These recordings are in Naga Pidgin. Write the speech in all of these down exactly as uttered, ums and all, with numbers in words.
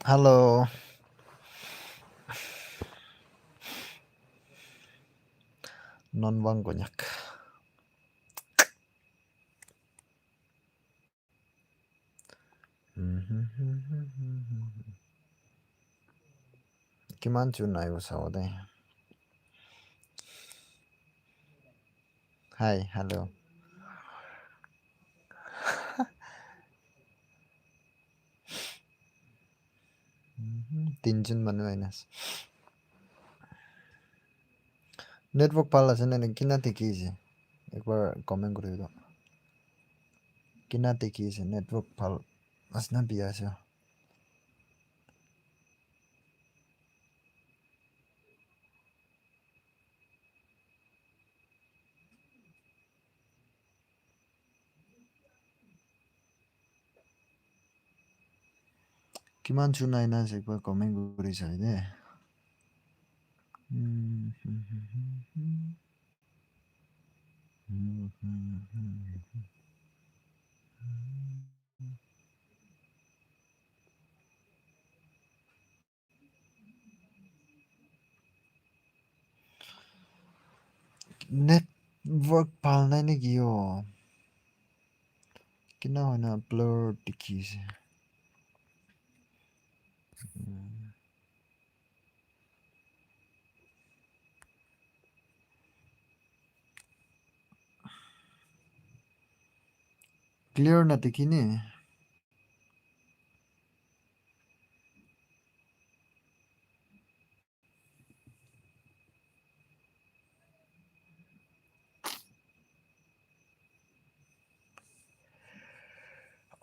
Hello. Non wang konyak. Kiman chu nai bo sabo de. Hi, hello. Tinjun manu aina ase. Network bhal ase na, kina dikhi ase? Ekbar comment kuri do. Kina dikhi ase? Network bhal ase na biya ase? Kiman chu nai na ase, ekbar comment kuri sai de. Network bhal nai niki yo? Kina hoina blur dikhi ase. Hmm. Clear na dikhi ne?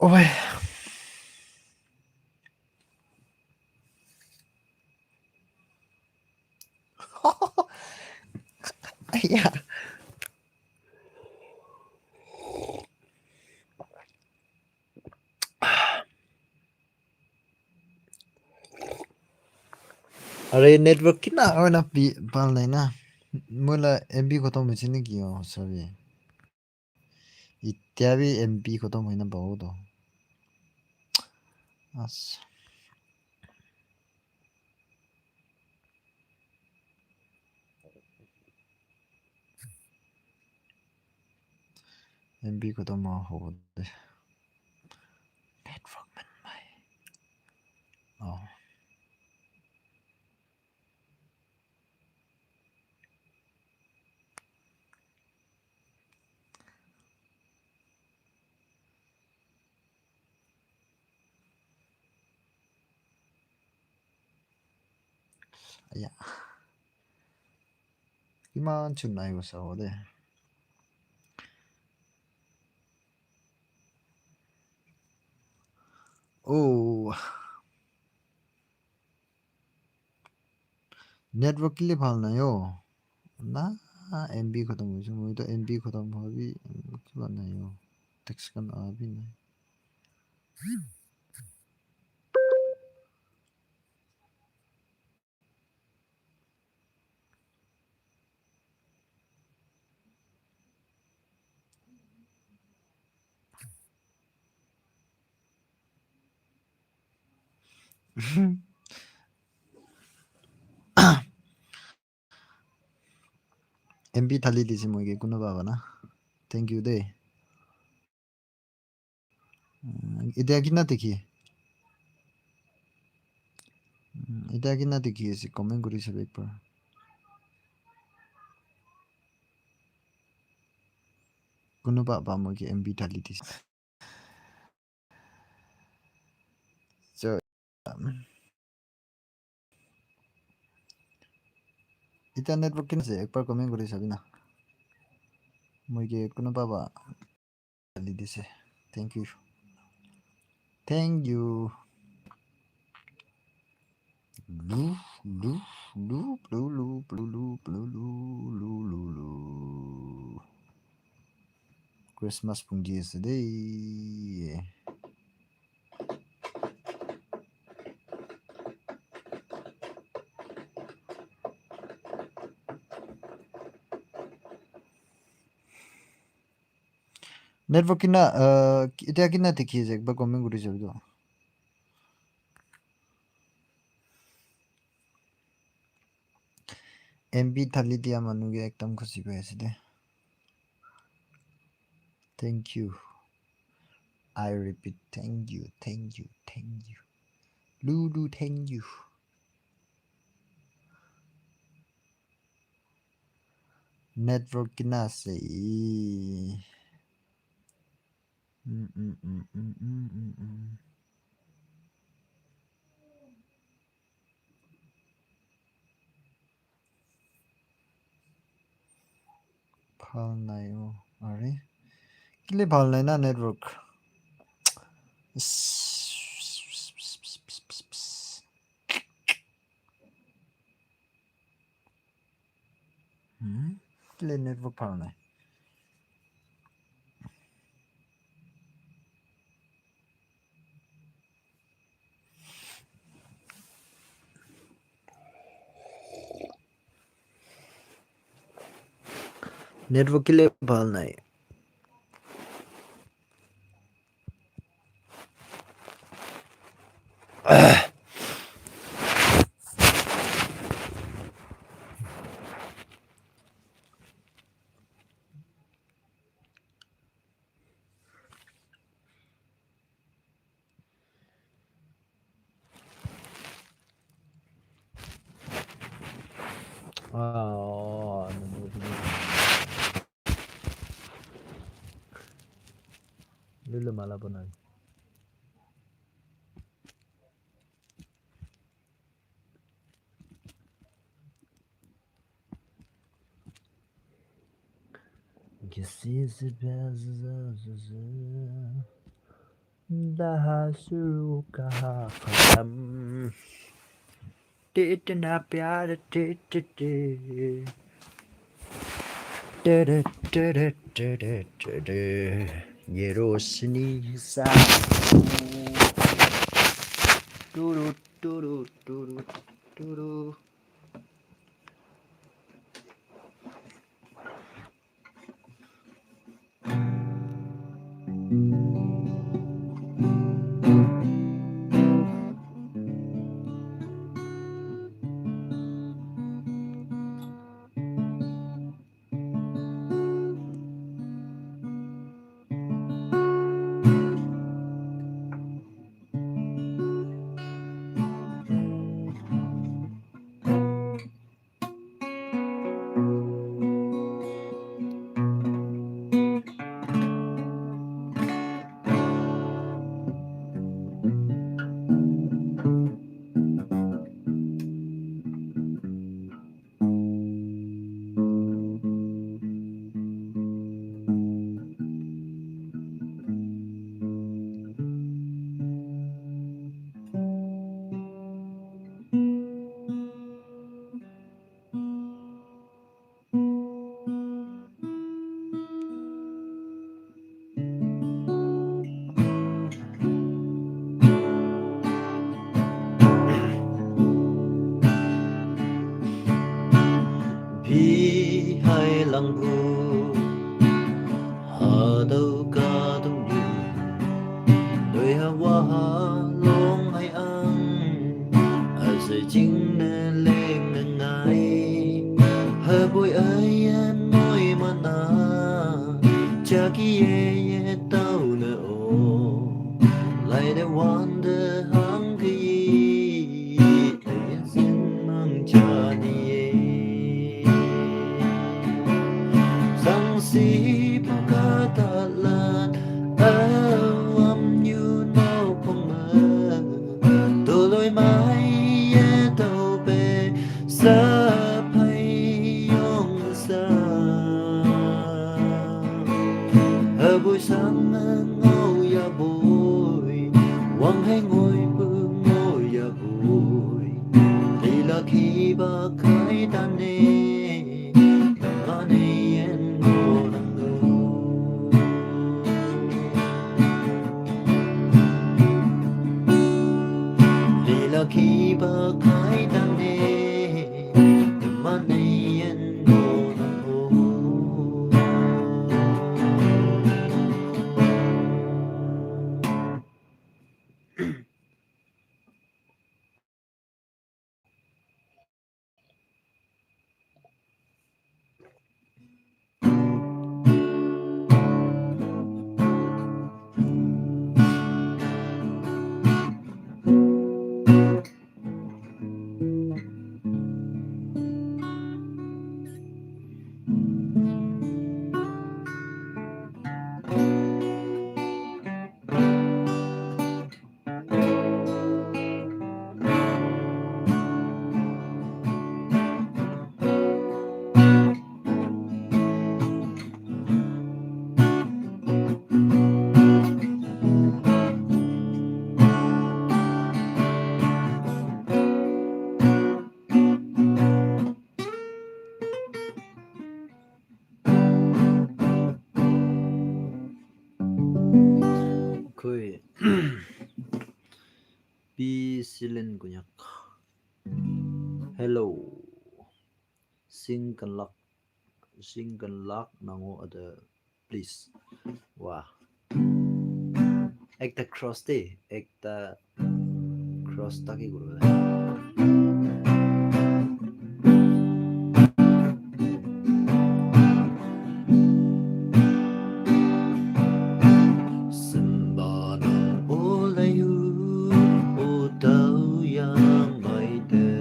Oi. Yeah. Are network kina aru na pi-, bhal nai na. Moi la M B khotom hoise niki? Oh, sorry. Itya bi M B khotom hoina baho to. As. M B khotom hobo de. Network man mai. Oh. Aya. Kiman chu nai bo sabo de. Oh. Network kile bhal nai o. Na, M B khotom hoise. Moi to M B khotom hobi, kiba nai o. Text khan aha bi nai. M B thali dise moi ke kunuba bana. Thank you de. Mm, etia kina dikhi? Mm, etia kina dikhi ase? Comment kuri sabi ekbar. Kunuba ba moi ke M B thali dise. So, um, Eta network kina ase? Ekbar comment kuri sabi na. Moi ke kunuba ba dali dise. Thank you. Thank you. Lu, lu, lu, lu, lu, lu, lu, lu, lu, lu, lu, lu. Christmas punji ase dei. Network kina, uh, etia kina dikhi ase, ekbar comment kuri sabi to. M B thali dia manu ke ekdam khushi pai ase de. Thank you. I repeat, thank you, thank you, thank you. Lulu, thank you. Network kina ase. Mm, mm, mm, mm, mm, mm, mm. Bhal nai o, are. Kile bhal nai na network? Hmm? Kile network bhal nai? Network kile bhal nai. Ah, lulu mala banai. Daha shuru kaha khatam. Titna pyar titna. Tere, tere, tere, tere. Ye roshni sa. Turu, turu, turu, turu. Pi hai lang bu ha dau ka dung yu. Doi ha wa ha long hai ang. A se jing ne leng ne ngai. Ha boi ai an moi ma na. Cha ki ye ye tau ne o. Lai de wan de hang ki yi. Ai an sin mang cha ni ye. Sang si pu ka ta lat. Au am yu no pong ma. Toloi mai ye tau pe sa phai yong sa. Abui sang ngau ya bui, wang hai ngoi pu ngoi ya bui. Ila ki ba kai ta ne, ma ne yen ngo nang lo. Pui. P Silin Kunyak. Hello. Sing kan lak. Sing kan lak nango ada, please. Wah. Ekta cross de, ekta cross taki guru. Semba nang olayu, o tau yang mai de.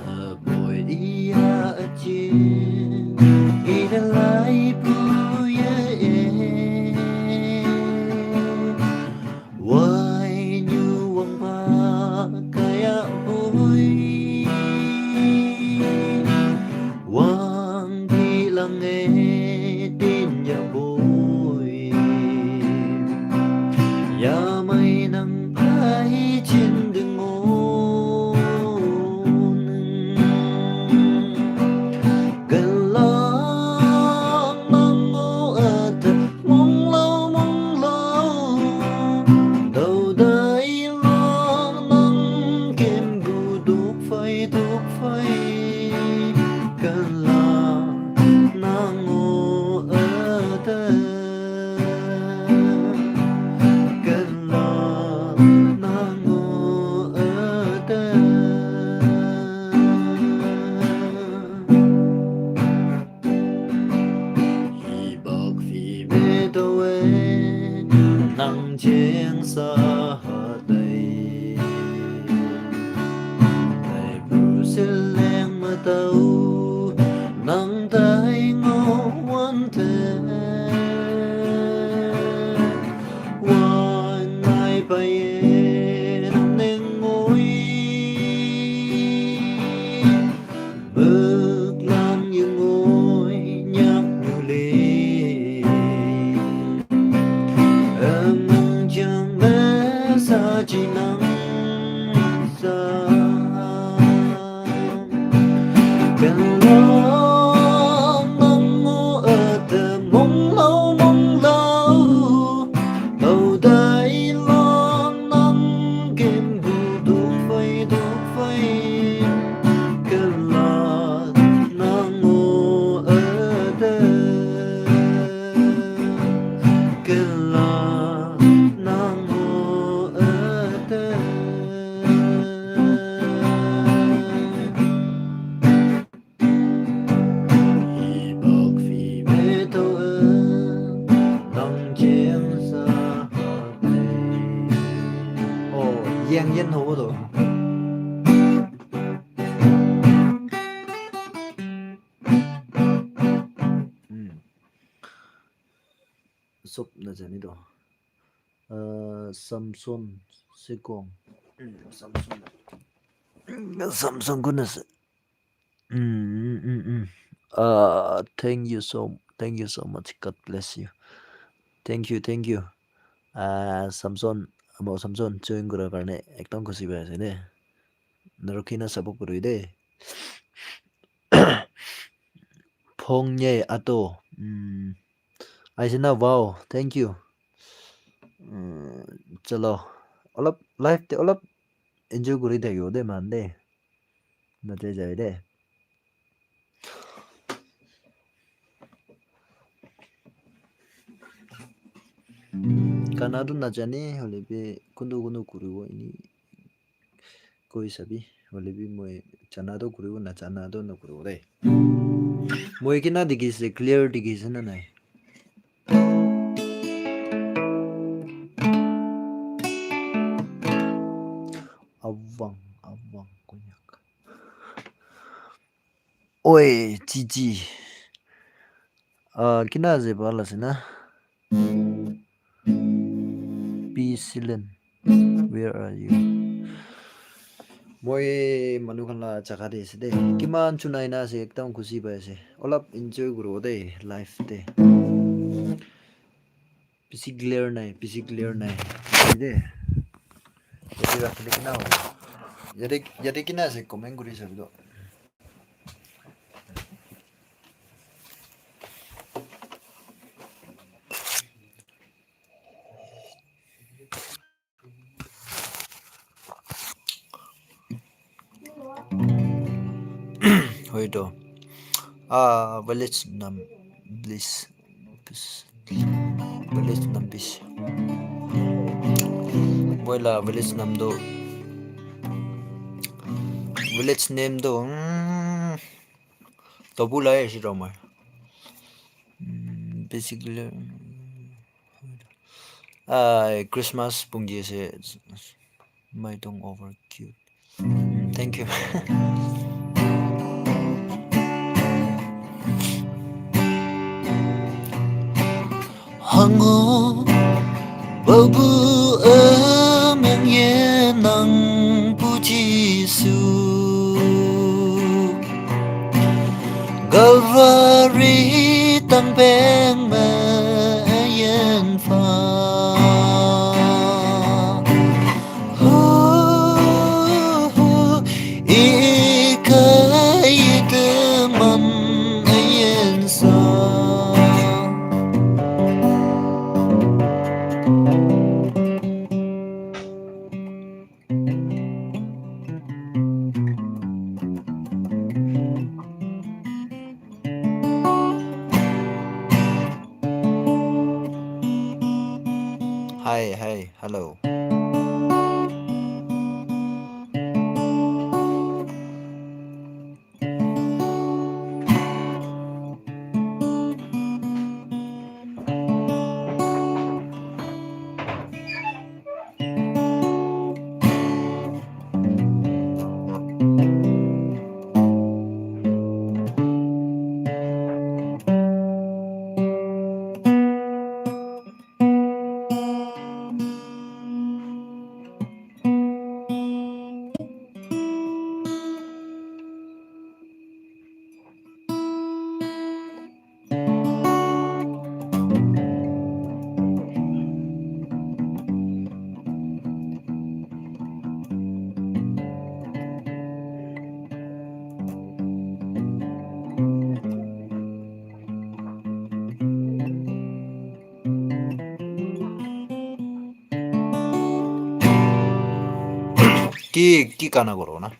Haboi iya achin, ina lai pu ye e. Wai nyu wang pa kaya bui. Wang di lang e tin ya bui. Ya mai nang pai chin ding o. Galang mang o at mong lo mong lo. Dau dai lang nang kem bu duk fai duk fai. Galang nang o at. Galang nang o at. Hibak fi me to e nang cheng sa ha dai. Dai bu se leng ma tau nang dai ngo wan te. Wan nai pa ye nang neng ngoi. Buk lang yung ngoi nyak nyu le. Amang jang ba sa chi nang sa. Kan long mang mo at mong lo mong lo. Au dai long nang kem bu duk fai duk fai. Kan la nang o at. Kan la nang o at. Hibak fi me to e nang cheng sa ha te. Oh, yang yan ho do. Hmm. Sop na jani do. Uh, Samson Sekong. Hmm, Samson. Samson goodness. Mm, mm, mm, mm. Uh, thank you so, thank you so much. God bless you. Thank you, thank you. Uh, Samson, amo Samson join kura karne ekdom khushi pai ase de. Narukhi na support kuri de. Phong ye ato. Mm. Aise na, wow, thank you. Mm, chalo. Olop live te olop enjoy kuri thakibo de man de. Mate jai de. Gana tu najane, hoile bi kuntu kuntu kuribo ini koi sabi, hoile bi moi jana tu kuribo, najana tu nakuribo de. Moi kina dikhi ase, clear dikhi ase na nai? Awang, awang, Konyak. Oi, Chichi. Ah, kina ase, bhal ase na? Peace Silen, where are you? Moi manu khan la jaga te ase de. Kiman chun aina ase, ekdam khushi pai ase. Olap enjoy kuribo de life te. Bisi clear nai, bisi clear nai. Ase de. Yate rakhile kina hobo? Yate, yate kina ase, comment kuri sabi do. Etu. Ah, village nam, please. Village nam, please. Moi la village nam do. Village name do. Hmm. Tobu la e shiro mai. Hmm, basically, ah, Christmas pungi ase. Maitong over cute. Thank you. Hango babu ameng ye nang puji su. Galvari tang peng ma yen fa. Hu, hu, i ka i te man yen sa. Hi, hi, hello. Ki, ki gana goro na?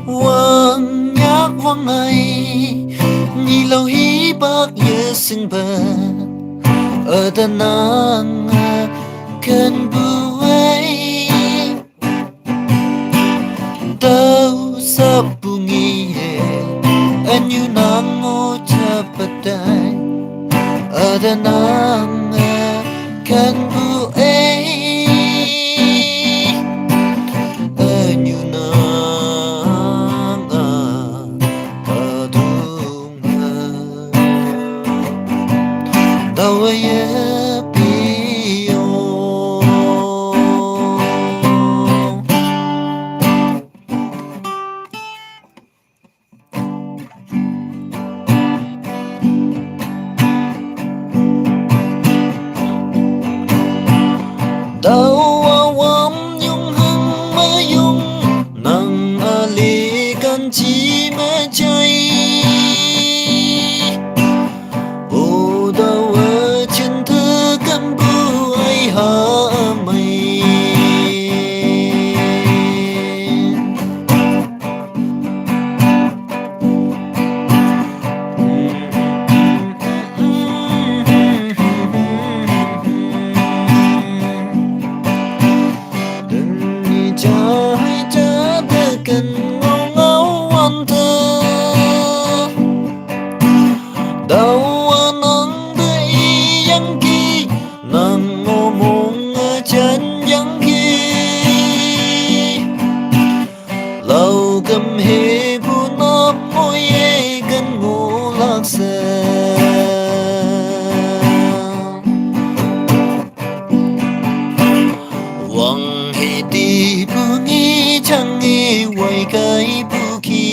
Wang yak wang ai, ni lo hi bak ye sing ba, ada nang kan bu ai. Tau sabungi ye, anyu nang o chapatai, ada nang kan bu ai. Anyu nang a adung a. Dawa ye pi o. Dawa wam yung hang mayung nang ali kan chi ma chai. O dawa chin tha kan bu ai ha mai. Dun ni cha hai cha da kan ngau ngau wan ta. Dawa nang da i yang ki, nang ngo mong a chan yang ki. Lau kam he bu nam mo ye kan ngo lak sa. Wang he ti bu ngi chang ngi wai kai bu ki.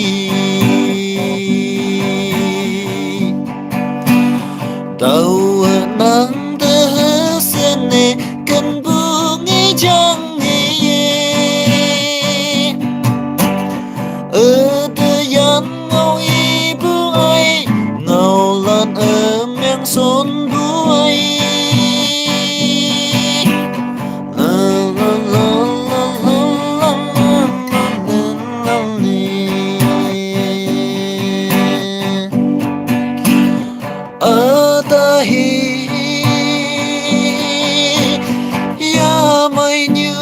Tau nang ta ha sen ne kan bu ngi chang ngi ye. Ơ ta yan ngau i bu ai Son bu ai. La, la, la. Ata hi ya mai nyu.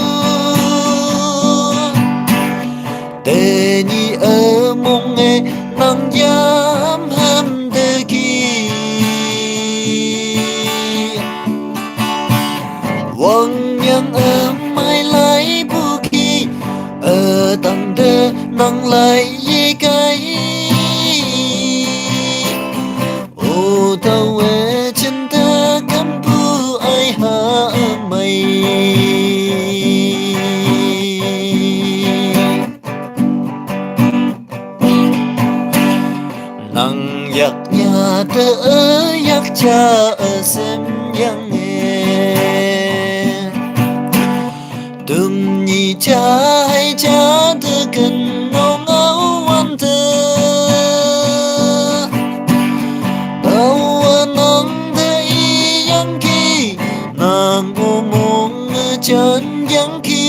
Teni among e nang yam ham de ki. Wang yang amai lai bu ki. Atang de nang lai ye kai. O ta we chin de gam bu ai ha amai. Nang yak nya te yak cha asem yang e. Tum ni cha hai cha te kan nong au wan te. Tau anang te i yang ki nang o mong chan yang ki.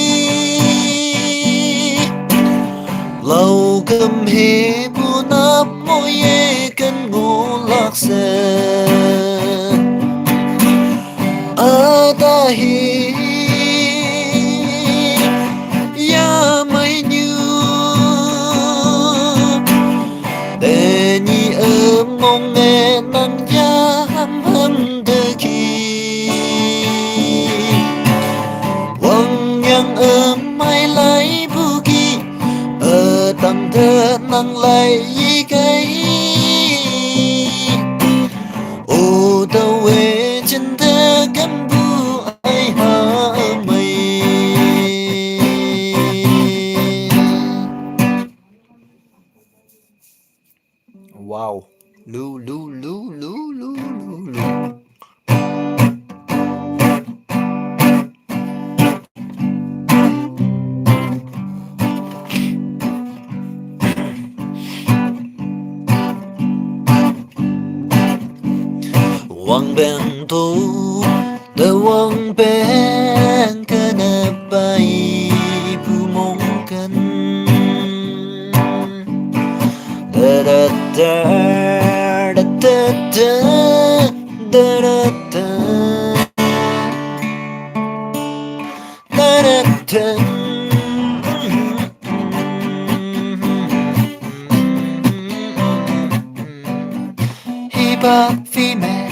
Lau kam he bu nap mo ye kan ngu lak se. Ata hi ya mai nyu. Teni among e nang ya ham ham de ki. Wang yang amai lai bu ki. Atang de nang lai yi kai. O ta we chin de gam bu ai ha mai. Wow. Lu, lu, lu, lu, lu, lu, lu. Wang ben tu, the wang ben kana pai pu mong kan. Da da da, da da da, da da da. Da da da. Hip hop female.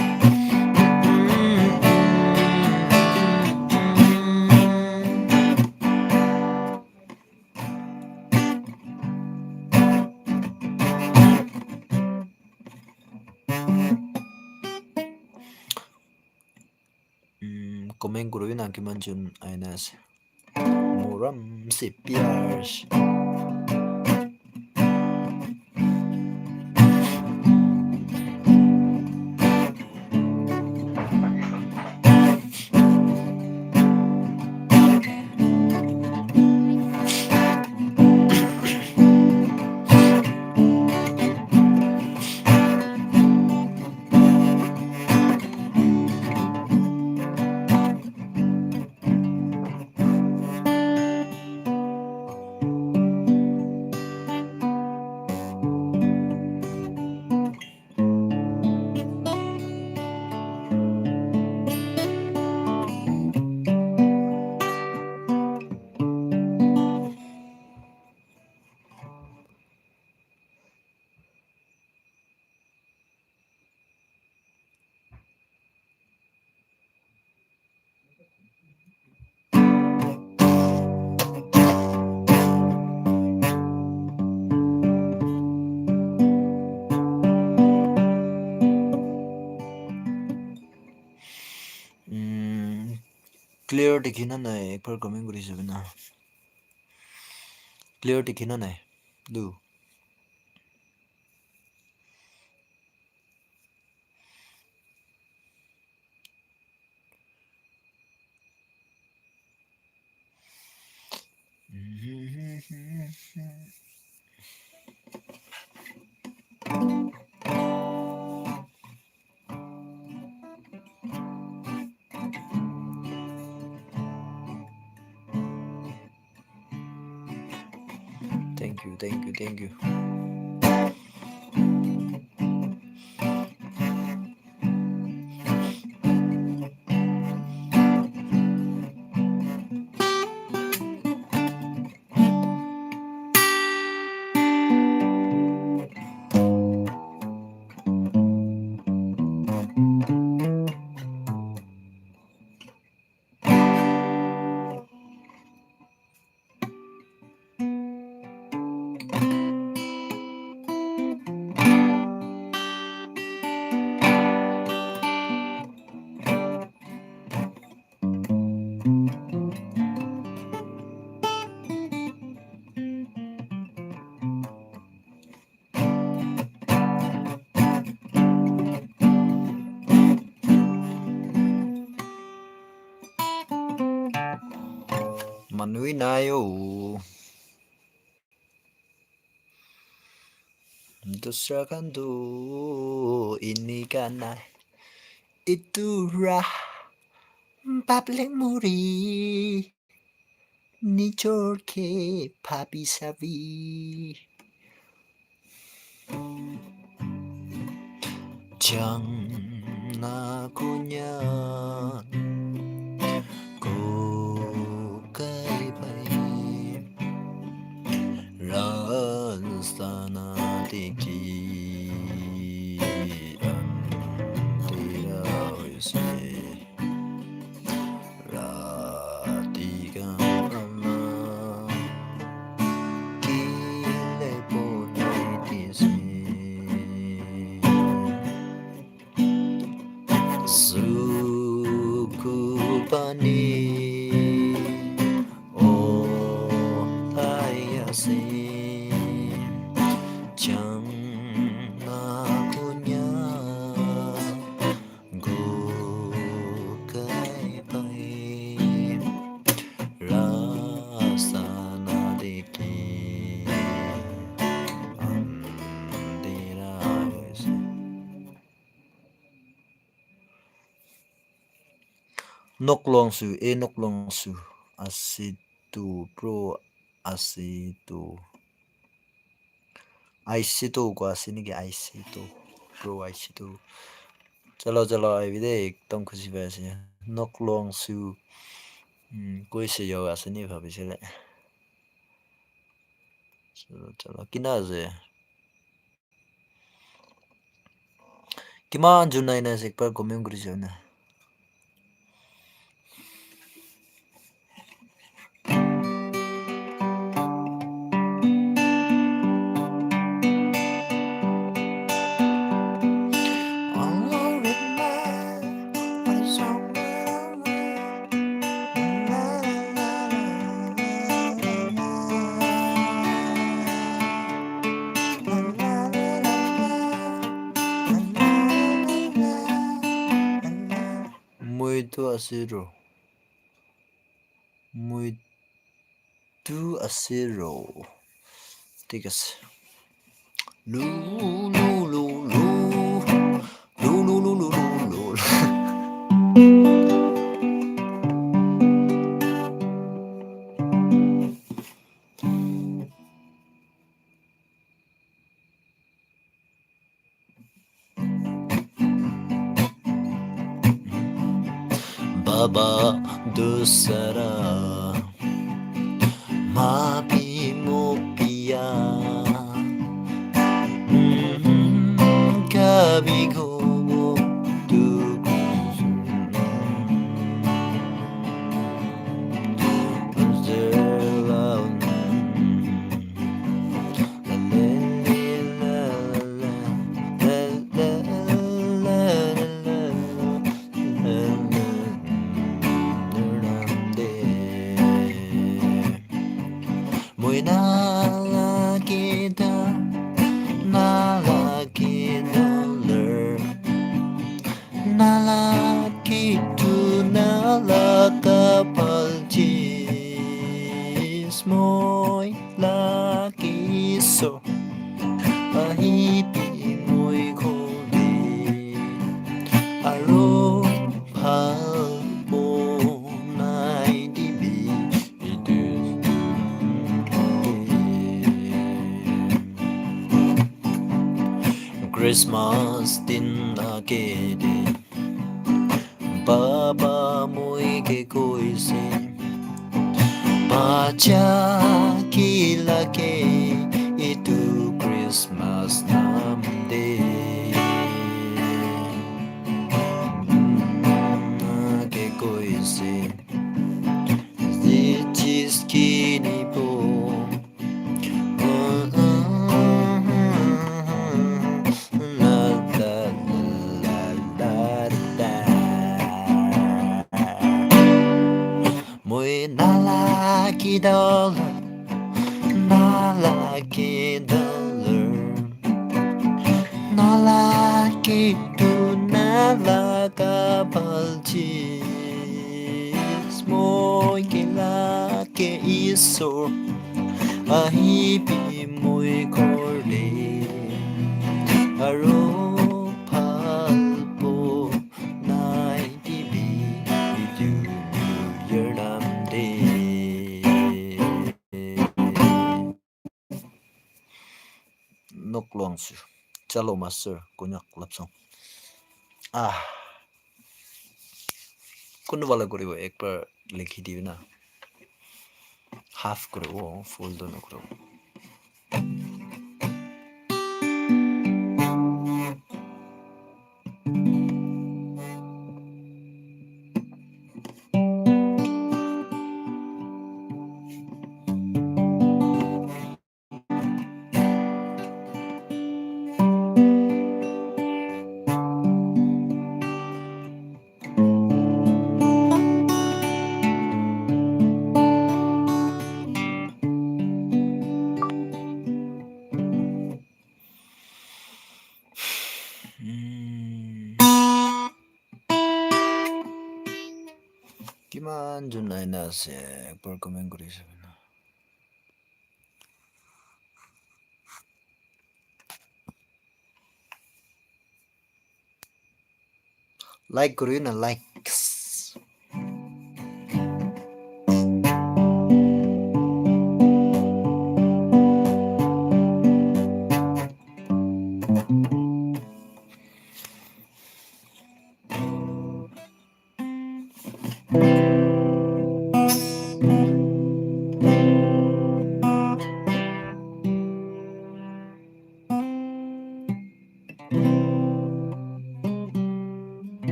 Mm, comment kuribi na kiman jon aina ase. Moram se pyar se. Mm, clear dikhi na nai, ek baar comment kuri sabi na. Clear dikhi na nai, blue. you, thank you, thank you. Manu nai o. Dusra khan tu enika nai. Itu ra public muri. Nijor ke bhabi sabi. Chang na kunya ko kai pai. Rasta na tiki an tira hoise. Rati ka ama kile pone tise. Suku pani o tai ase. Chang na kunya Go kai pai rasta na dikhi andhera hoise. Nok luang su, e nok luang su. Ase tu, bro, ase tu. Aise tu, ko ase niki? Aise tu, bro, aise tu. Chalo, chalo, aibi de, ekdom khushi pai ase. Nok luang su, hmm, koise yo ase ni bhabisile. Chalo, chalo, kina ase? Kiman jun aina ase, ekbar comment kuri jao na. Moi tu ase ro. Moi tu ase ro. Thik ase. Lu, lu, lu, lu. Lu, lu, lu, lu, lu, lu. Baba dusara mafi mo kiya. Kabhi ko wo dukh Moi na lagi da, na lagi da, learn. Christmas din age te Baba moi ke koise, bacha ki lage etu Christmas naam de. Ke koise, ye cheez kinibo. Moi nalagi dollar, nalagi dollar, nalagi tu nalaga balchis. Moi ke lage Isor, ahibi moi ghor te, aro bhal po nai dibi etu New Year naam de. Nok luang su. Chalo master, Konyak love song. Ah. Kunba la koribo, ek bar likhi diyo na. Half koribo, full to nokoribo. Hmm. Kiman jun aina ase, ekbar comment kuri sabi na. Like kuri na, likes.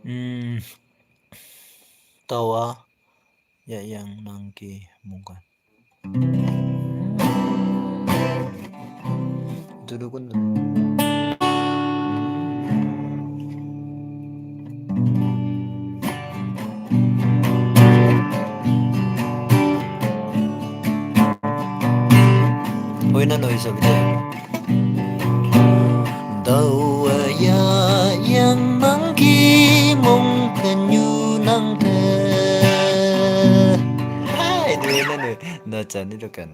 Mm. Tawa ya yang nang ki mungkan. Dudukun. Hoy na noy sabi de. Dawa ya yang nang ki mong kanyu nang te. Hai, dwe na nwe. Na chani to kan.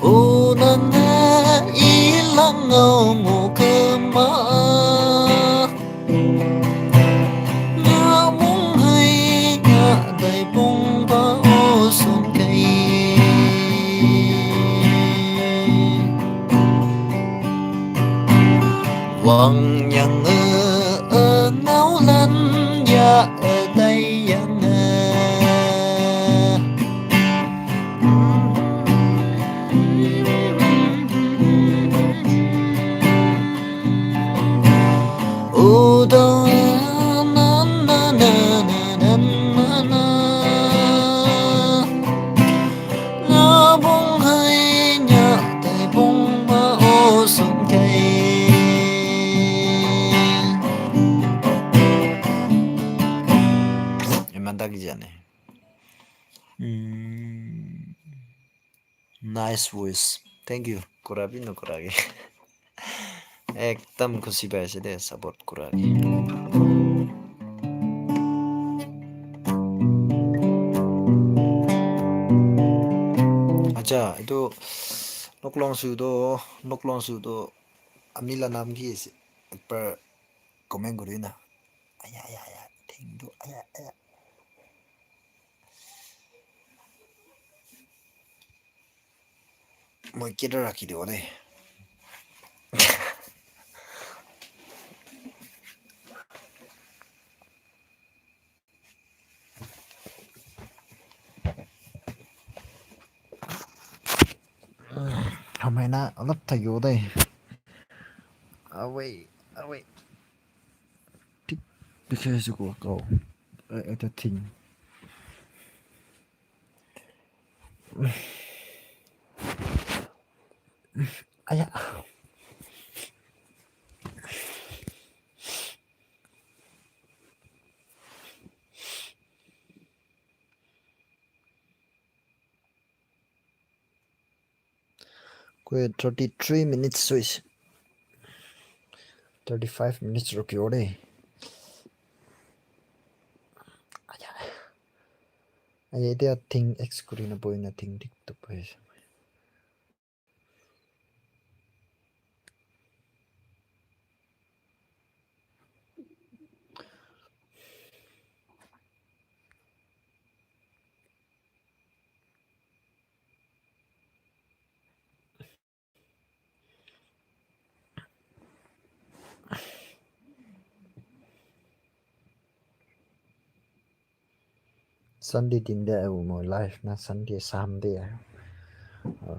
Unana ilang au mo kama. Nga mong hai nga dai pong ba o son kai. Wang yang e ngau lan ya e dai yang e. Iman tak jane. Mm. Nice voice. Thank you. Kurabi no kuragi. Ekdam khushi pai ase de, support kuragi. Acha, etu nok long su to, nok long su to, ami la nam ki ase? Ekbar comment kuri na. Aya, aya, aya, thing to, aya, aya. Moi keta rakhi dibo de. Hamai na olop thakibo de. Away, away. Thik dikhi ase ko, ko. Eh, etu thing. Aya. Koi thirty-three minutes hoise. Thirty-five minutes rukhibo de. Aya. Aya, etia thing X kuri na bohi na thing thik to bohi ase. Sunday din de ahibo moi live na Sunday Sunday ahibo.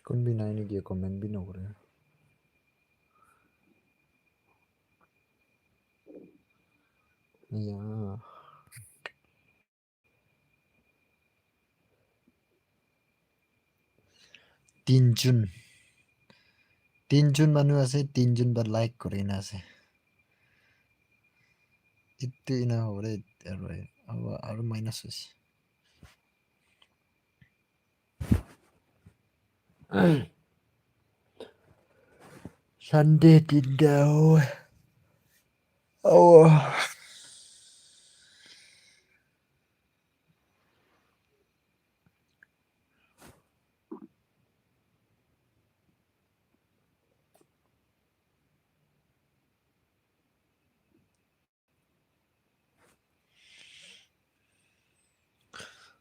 Kun bi nai niki, comment bi nokore. Ya. Tinjun. Tinjun manu ase, tinjun ba like kuri na ase. Itu ina hore aro, aro, aro minus ase. Sunday dinner. Oh.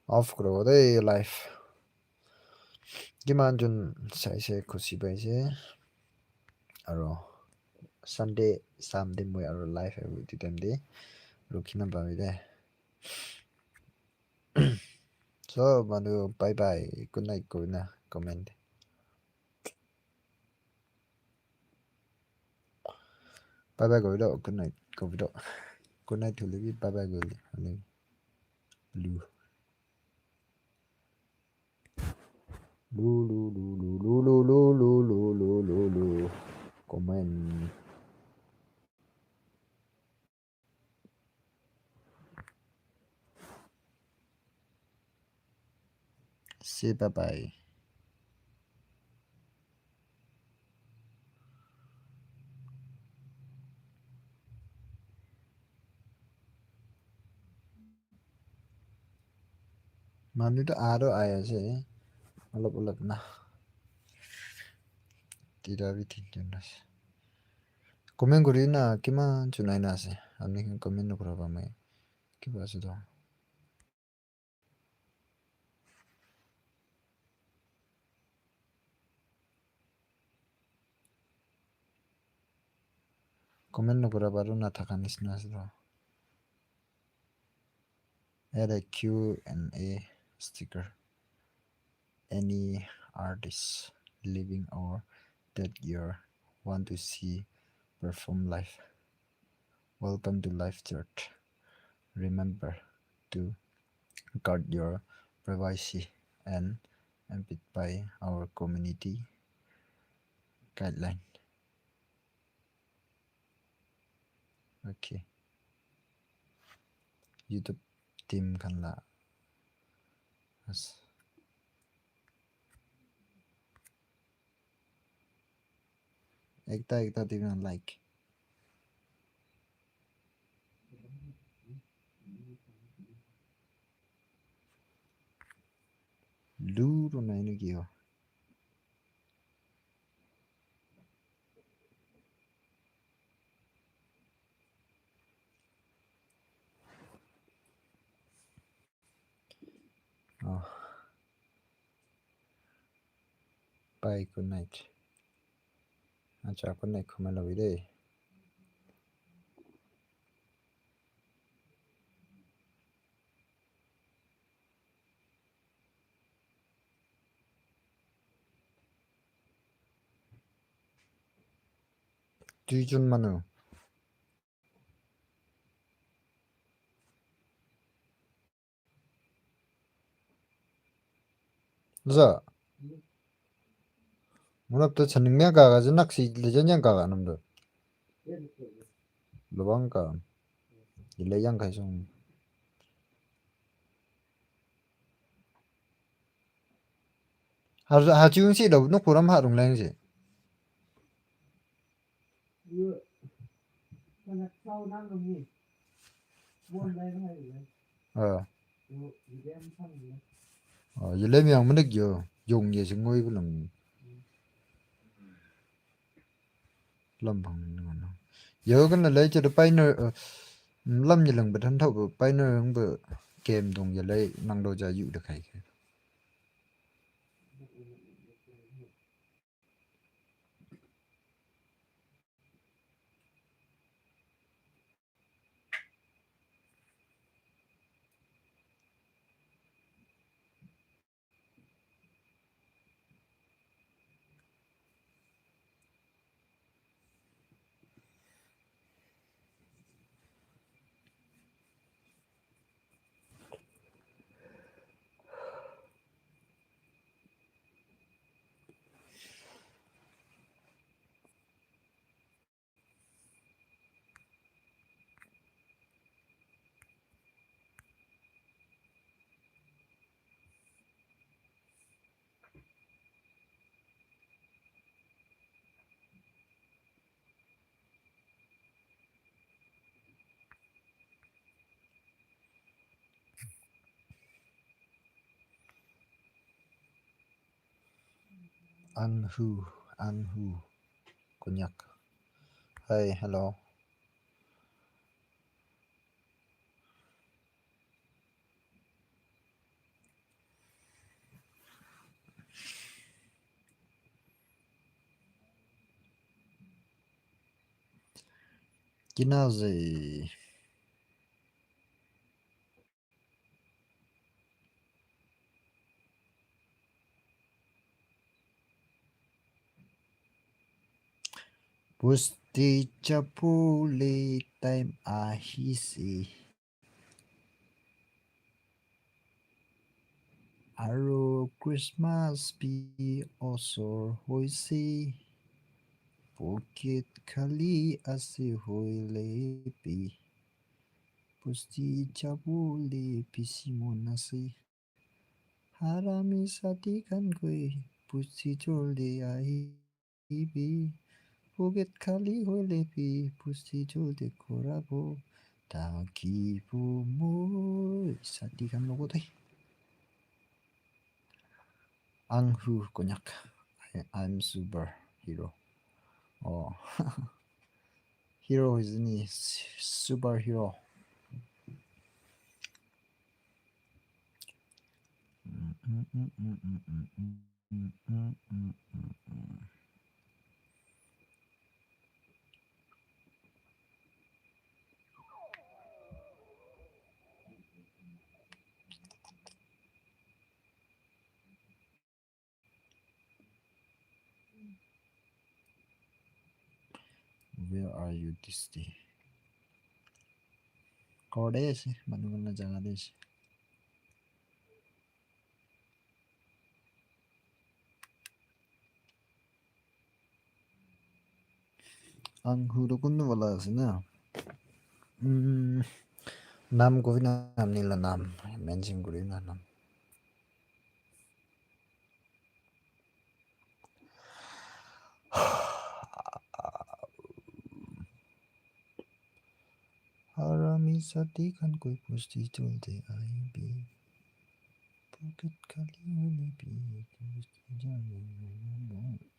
Off kuribo de live. Kiman jun saise khushi paise. Aro Sunday, Sunday moi aro live ahibo etu time de. Rukhi na pabi de. So, manu, bye bye. Good night, good night. Comment. Bye bye, good night. Good night. Good night, bye bye. Lu. Lu, lu, lu, lu, lu, lu, lu, lu, lu, lu, lu, lu. Comment. Say bye bye. Manu tu aro aya ase, olop olop na. Tira bi tin jon ase. Comment kuri na, kiman chunai na ase. Ami khan comment nokura ba mai. Kiba ase to. Comment nokura baru na thaka nisna ase to. Add a Q and A sticker. Any artist living or dead you want to see perform live. Welcome to live chat. Remember to guard your privacy and abide by our community guideline. Okay. YouTube team khan la. Yes. Ekta ekta team khan like. Lu ro nai ne ki ho. Oh. Bye, good night. Acha, good night, khumai labi de. Duijon manu. Za. Mulap tu chaning mya ka ga jenak si le jan yang ka ga nam do. Lubang ka. Ile yang kai sung. Har ha chung si lo no kuram ha rung lang si. Ah. Ah, yele mi ang manik yo, yung ye si ngoi bu lang. Lam bang ni ngano. Yo kan la lai che pai no, lam ni lang ba than thau pai no yung ba kem dong yele nang do ja yu de kai kai. Anhu, Anhu, Konyak. Hi, hello. Kinaze. Bosti jabole time ahise. Aro Christmas bi osor hoise. Pocket khali ase hoile bi. Bosti jabole bishi mon ase. Harami sati khan koi, bosti joldi ahibi. Pocket khali hoile bi, bosti joldi khorabo. Thakibo moi sati khan logot te. Anghu Konyak. I, I'm super hero. Oh. Hero is ni super hero. Where are you this day? Ghor te ase, manu khan la jaga te ase. Anghu tu kuntu wala ase na? Mm, nam koi na, nam nila nam. Mention kuri na nam. Harami sati khan koi pusti tulte aibi. Pocket khali hoile bi tusti jane.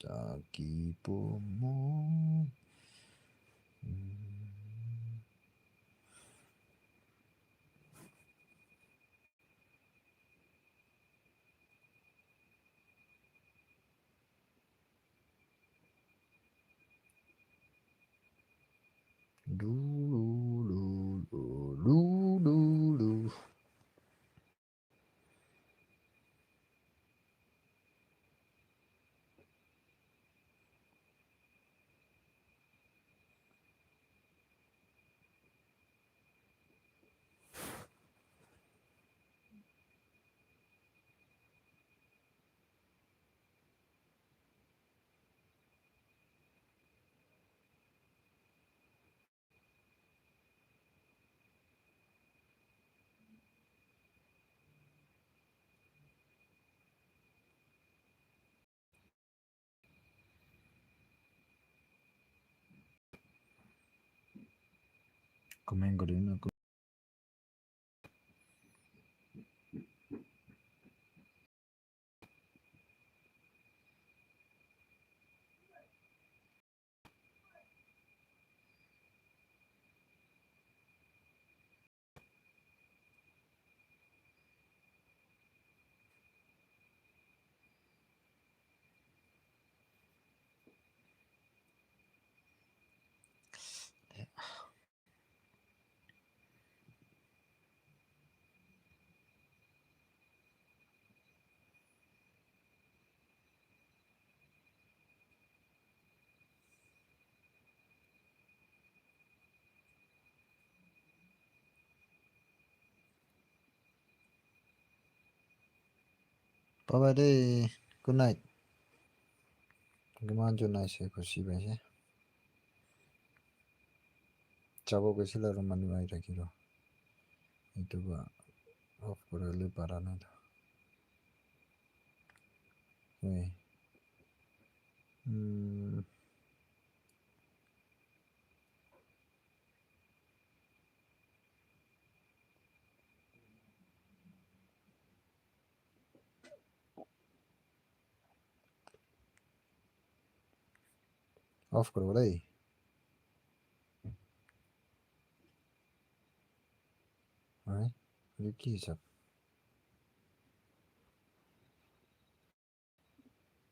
Taki pomo. Mm. Du, du, du, du, du, du, du. Comment kuri na. Bye bye de. Good night. Kiman jon aise, khushi paise. Jabo goisile aru manu ahi thakile. Etu para off kuribole para nai toh. Hey. Hmm. Off kuro de. Hai, etu ki hisab?